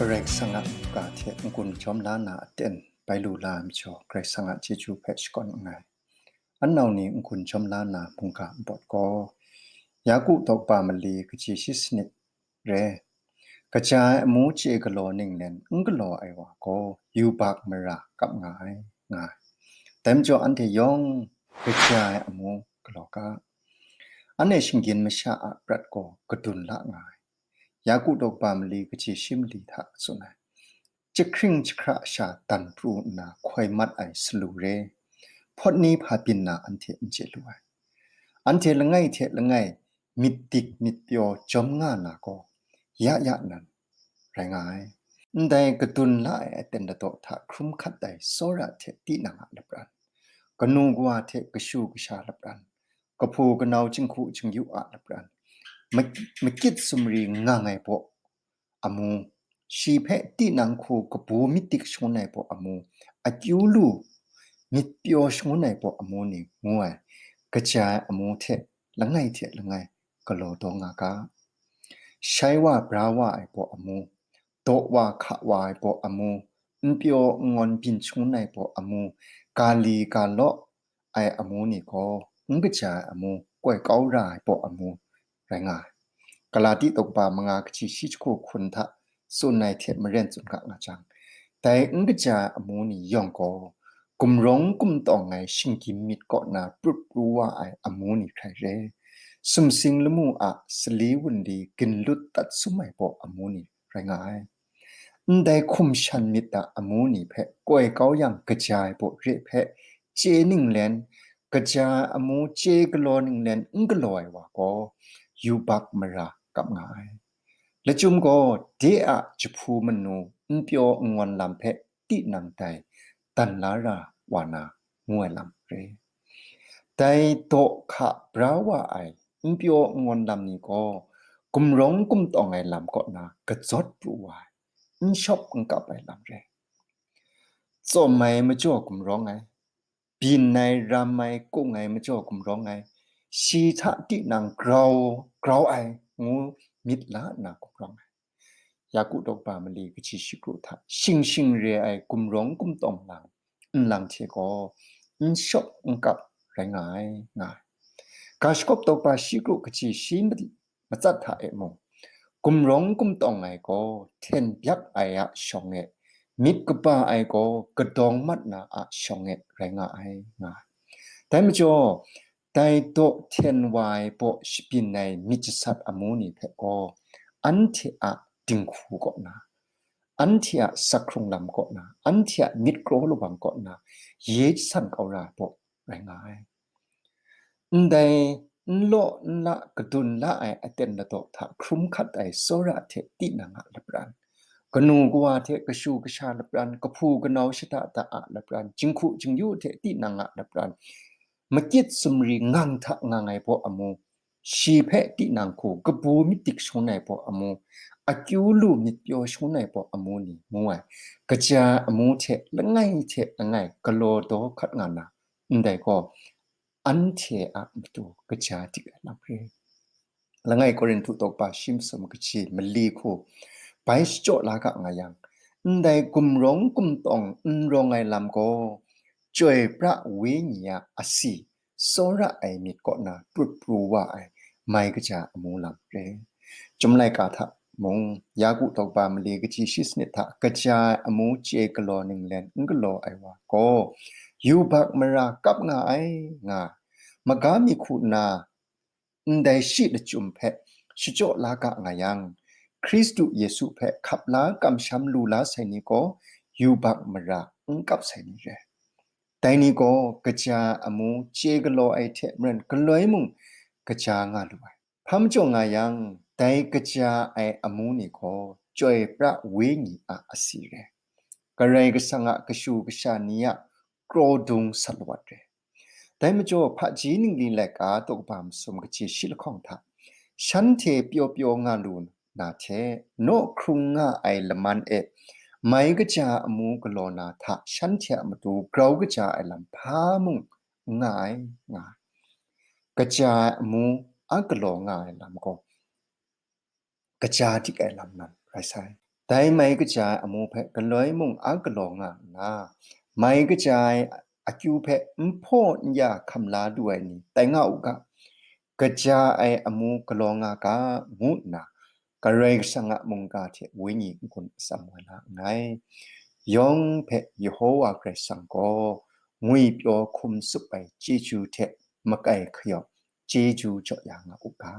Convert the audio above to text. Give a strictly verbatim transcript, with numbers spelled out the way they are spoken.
Karai Kasang a mungga hte n-gun jawm la na aten bai lu la ai majaw, Karai Kasang a chyeju hpe shakawn nngai. An nau ni n-gun jawm la na mungga npawt gaw, Yaku daw kaba mali kaji shi sanit re, kaja ai amu chye galaw ninglen n galaw ai wa gaw, yubak mara kap nga ai, nga ai. Dai majaw anhte yawng kaja ai amu galaw ga. Anhte shinggyim masha a prat gaw kadun la nga ai. Yaku daw kaba mali kaji shi mali hta tsun ai. Jahkring jahkra sha dan pru nna hkoi mat ai salu re, hpawt ni hpa byin na anhte n chye lu ai. Anhte langai hte langai myit dik myit pyaw jawm nga na gaw, ya ya nan rai nga ai. Ndai kadun la ai aten ladaw hta hkrum hkat ai tsawra hte tinang a lapran, kanu kawa hte kashu kasha lapran, kahpu kanau jinghku jingyu a lapran, ma-, makyit sumri ngang ai baw amu, shi hpe tinang hku kabu myit dik shangun ai baw amu, akyu lu myit pyaw shangun ai baw amu ni ngu ai, kaja ai amu hte langai hte langai galaw daw nga ga. Shai wa bra wa ai baw amu, daw wa hka wa ai baw amu, n pyaw n ngawn byin shangun ai baw amu, ga li ga law ai amu ni gaw, n kaja ai amu, koi kau ra ai baw amu rai nga ai. Galati daw kaba manga kaji shi jahku hkun hta tsun ai hte maren tsun ga nga jang, dai n kaja ai amu ni yawng gaw, gumrawng gumtawng ai shinggyim myit kaw na prut pru wa ai amu ni hkrai re. Sumsing lamu a sali wunli ginlut tat sum ai baw amu ni rai nga ai. Ndai hkum shan myit a amu ni hpe koi kau yang kaja ai baw re hpe chye ninglen, kaja ai amu chye galaw ninglen n galaw ai wa gaw, yubak mara kap nga ai. Lachyum gaw, de a jahpu manu n pyaw n ngawn lam hpe tinang dai dan la ra wa na ngu ai lam re. Dai daw hka bra wa ai n pyaw n ngawn lam ni gaw, gumrawng gumtawng ai lam kaw na kazawt pru wa ai, n shawp n kap ai lam re. Tsawm ai majaw gumrawng ai, byin ai, ram ai, kung ai majaw gumrawng ai, shi hta tinang grau, grau ai ngu myit la nna gumrawng ai. Yaku daw kaba mali kaji shi kru hta shing shing re ai gumrawng gumtawng lang nlang hte gaw n shawp n kap rai nga ai, nga ai. Ga shakawp daw kaba shi kru kaji shi matsat hta e mung, gumrawng gumtawng ai gaw hten byak ai a shawng e, myit kaba ai gaw kadawng mat na a shawng e rai nga ai, nga ai. Dai majaw, dai daw hten wa ai baw shabyin ai myit jasat amu ni hpe gaw, anhte a dinghku kaw na, anhte a sak hkrung lam kaw na, anhte a myit kraw lawang kaw na, ye jasan kau ra ai baw rai nga ai. Ndai n law n la kadun la ai aten ladaw hta hkrum hkat ai tsawra hte tinang a lapran, kanu kawa hte kashu kasha lapran, kahpu kanau shada da a lapran, jinghku jingyu hte tinang a lapran, makyit sumri ngang hta ngang ai baw amu, shi hpe tinang hku kabu myit dik shangun ai baw amu, akyu lu myit pyaw shangun ai baw amu ni ngu ai, kaja amu hte langai hte langai galaw daw hkat nga na, ndai gaw, anhte a matu kaja dik ai lam re. Langai Korinhtu daw kaba shi masum kaji mali hku bai shachyaw la ga nga yang, ndai gumrawng gumtawng n rawng ai lam gaw, chyoi pra wenyi a asi, tsawra ai myit kaw na prut pru wa ai mai kaja amu lam re. Chyum laika hta mung, Yaku daw kaba mali kaji shi sanit hta kaja ai amu chye galaw ninglen n galaw ai wa gaw, yubak mara kap nga ai, nga ai. Maga mi hku nna ndai shi lachyum hpe shachyaw la ga nga yang, Hkristu Yesu hpe hkap la kamsham lu la sai ni gaw, yubak mara n kap sai ni re. Dai ni gaw kaja amu chye galaw ai hte maren galoi mung kaja nga lu ai. Hpa majaw nga yang, dai kaja ai amu ni gaw chyoi pra wenyi a asi re. Karai Kasang a kashu kasha ni a kraw dung sat lawat re. Dai majaw, hpaji ningli laika daw kaba masum kaji shi lahkawng hta, shanhte pyaw pyaw nga lu na hte, naw hkrung nga ai laman e mai kaja amu galaw na hta shanhte a matu grau kaja ai lam hpa mung n nga ai, nga ai. Kaja ai amu a galaw nga ai lam gaw, kaja dik ai lam nan rai sai. Dai mai kaja ai amu hpe galoi mung a galaw nga nna, mai kaja ai akyu hpe n hpaw n ya hkam la lu ai ni tai nga u ga, kaja ai amu galaw nga ga, ngu nna Karai Kasang a mungga hte wenyi n-gun atsam wa na nngai. Yawng hpe Yehowa Karai Kasang gaw ngwipyaw hkum tsup ai chyeju hte makai hkayawp chyeju jaw ya nga u ga.